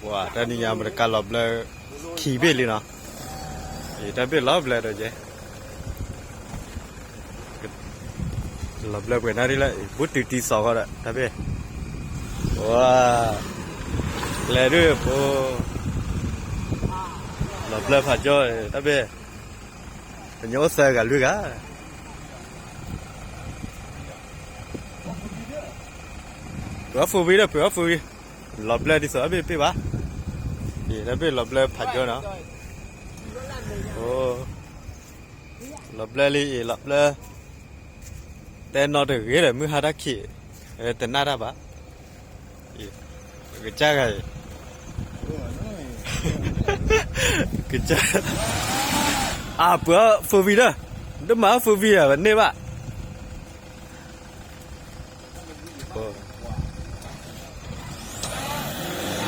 ວາ ຕອນນີ້ຍາມບັນຍາກາດຫຼໍ່າເບລີ ຂີ່ເບດລີເນາະ. ເອີ ຕາເບດຫຼໍ່າເບລີໂດເຈ ຫຼໍ່າເບລີເປີດໜ້າດີແລ້ວ ບຸດຕື່ນຕີສອງກໍໄດ້ ຕາເບດ. ວ້າ ແລດູໂອ ຫຼໍ່າເບລີຜາຈໍ ຕາເບດ. ເປັນໂຍເຊີກັນລູກກະ ເປີດຟູວີເດີ ເປີດຟູວີ. ຫຼໍ່າເບລີທີ່ສຸດເບດ ເປັນຫວາ ນີ້ ຕາເບດ. ຫຼໍ່າເບລີຜາຈໍເນາະ. ໂອ ຫຼໍ່າເບລີ ເອ ຫຼໍ່າເບລີ ແຕ່ນອນເຖິງເກດມື້ຮາດາຄີ ເອີ ແຕ່ໜ້າດາບາ ກະຈັກໄງ ກະຈັກ. ອາ ເປີດຟູວີເດີ ເດີມາຟູວີອະ ເນບະ.